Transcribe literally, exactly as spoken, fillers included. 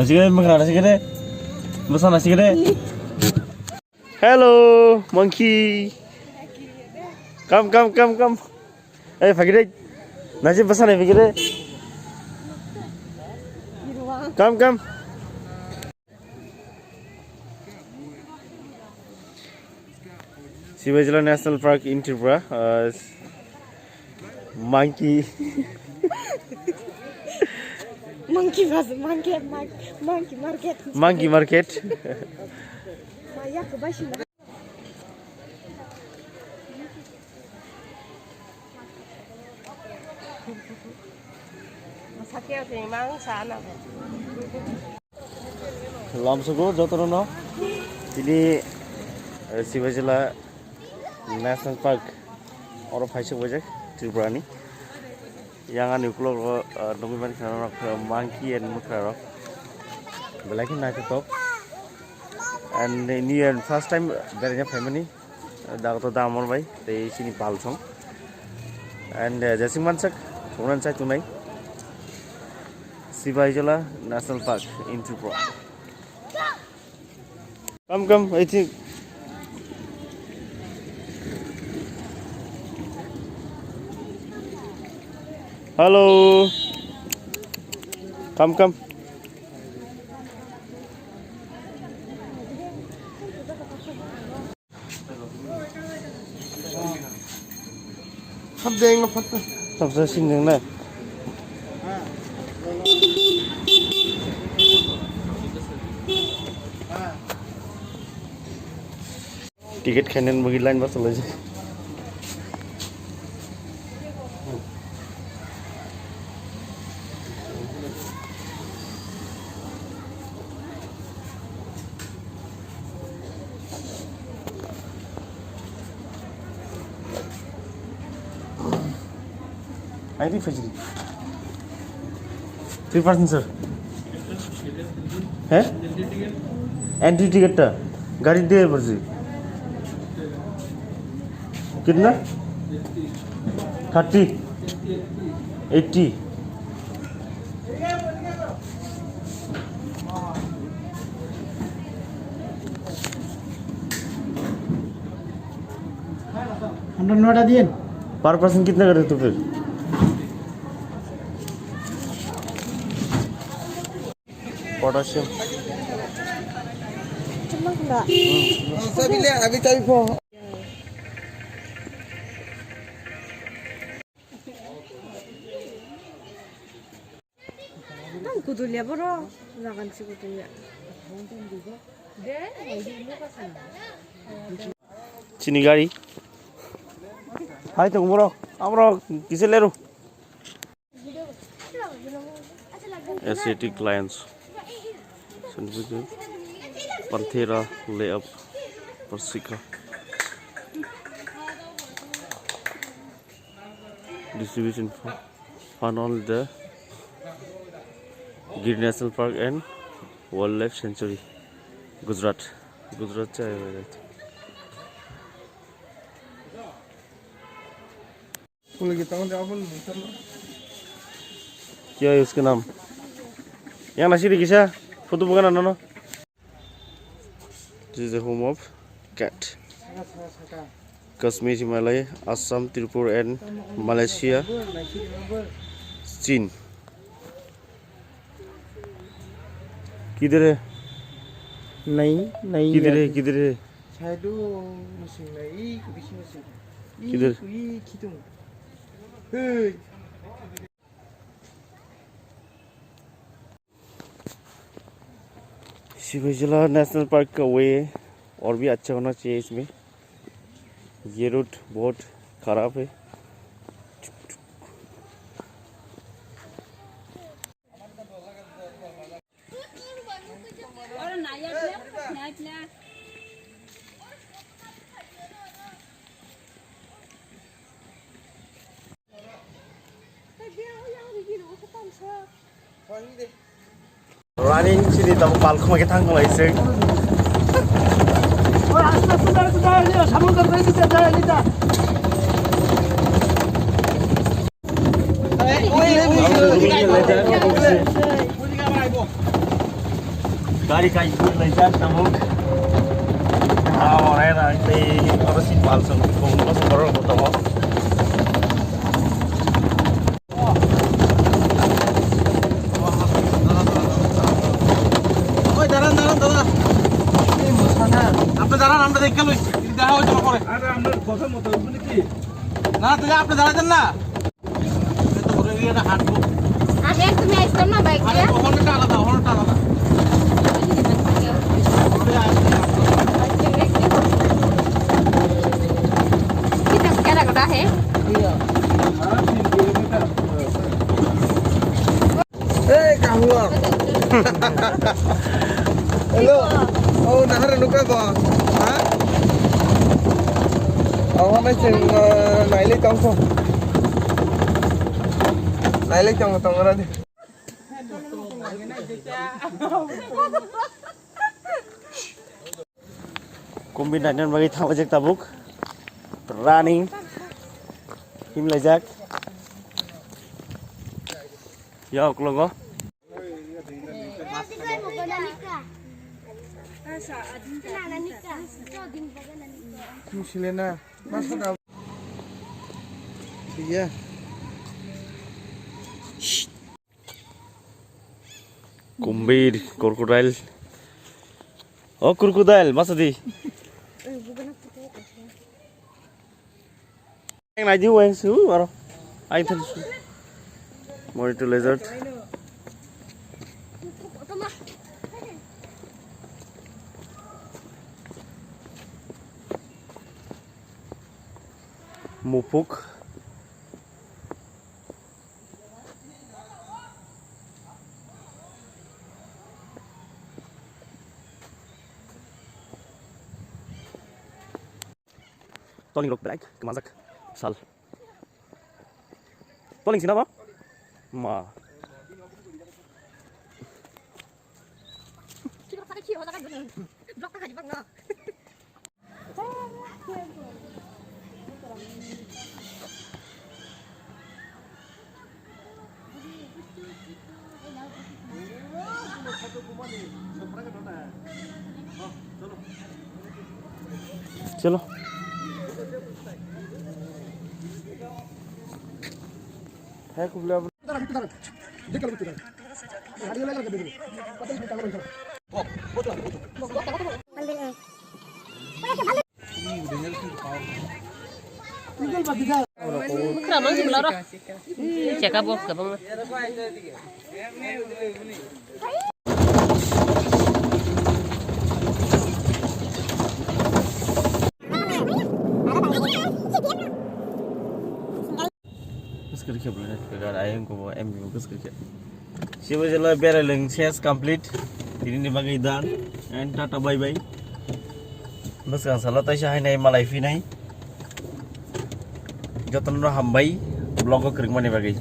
Sikere, mekra sikere. Bwsana sikere. Hello, monkey. Come, come, come, come. Hey, fagire. Nasi bwsana fagire. Come, come. Sibaijala National Park in Tripura. Uh, monkey. Monkey bus, monkey, mon- monkey market. Monkey market. Maya kebashi na. Sakya se mang sana. Lamsogo jotono no tini, eh, Sibaijala National Park oro phaisok baijak Tripura ni. Yang ani ukulok ro, eh, nugwi mankha rok, eh, monkey and mukra rok. Belai khe naithotok. And new year first time beraina phaimani. Dagoto damor bai tei chini palsong. And, eh, jesing mansak, thungnan chai tunai. Sibaijala National Park in Tripura. Come, come, I think. Hello. Come, come. Hap deng, hap. Hap sa sing deng na. Ticket khainani bagwi line bachalaijak. I D fajri. Three percent, sir. He? Entry ticket ta? Gari de barji. Kitna? Thirty? Eighty? Hundred nota diyen. Per person kitna karte tu phir? Potassium. Chumang kena. Bisa bila habis habis po. Nang kudulia boro, jagan si kudulia. Chini gari. Hai tong borok, aborok kisa leru. Asiatic lions. Panthera leo persica. Distribution fund all the Gir National Park and Wildlife Sanctuary, Gujarat. Gujarat chai bai. Kya hai uska naam? Yang nasi di kisa? Photo bukan ano no? This is the home of cat. Kashmir, Himalaya, Assam, Tripura and Malaysia, Chin. Kidhar hai? Nahi, nahi. Kidhar hai, kidhar hai? Saidu masing nahi, kubi si masing. Kidhar? Ih, ih, khitung. Hey. Shivai जिला national park का वे और भी अच्छा होना चाहिए इसमें। ये रूट बहुत खराब है। Running sini tamo palkhoma ke thang lai se. Gari kai guri laijak tabuk. Ah, orai rai tei oro si pal song kong lo song oro koto mo. Oi, daran, daran, daran. আপনি দাঁড়ান, আমরা দেখে লই। দেখা হয়তো পরে। আরে, আপনার কথা মতো, মানে কি? না, তাহলে আপনি দাঁড়াতেন না। এটা তো ওরে দিয়ে না হাঁটবো। আগে তুমি আসতাম না বাইক আরে, দিয়ে? ওখানটা আলাদা, ওখানটা আলাদা। ওরে আসবে না। किधर, क्या रखता है? हाँ, तीन kilometre. Hey, kahua. Hello. Oh, nahar nuka ko. Ha? Oh, hana cheng, uh, naile tong ko. Naile tong tong ra di. Kumbi nainani bagwi thanglaijak tabuk. Running. Himlaijak. Ya, uklogo. Iya. Kumbir, crocodile. Oh, crocodile, masa di? Yang nai di weng su, aro. Aing tadi su. Monitor lizard. Mupuk. Toling rok belai kwmajak sal. Toling sina ba? Ma. Chalo. Hai, kubla. Bwkra mang se bwla ro. Cheka bo kwbangma. Bwskang khe bwlai khe gar ayang ko M B bwskang khe. Sibo jelo berailing ses complete. Tini ni bagwi done. And tata bye bye. Bwskang salo taisa hainai malai phinai. Jotono hambai vlog o kwrwngmani bagwi.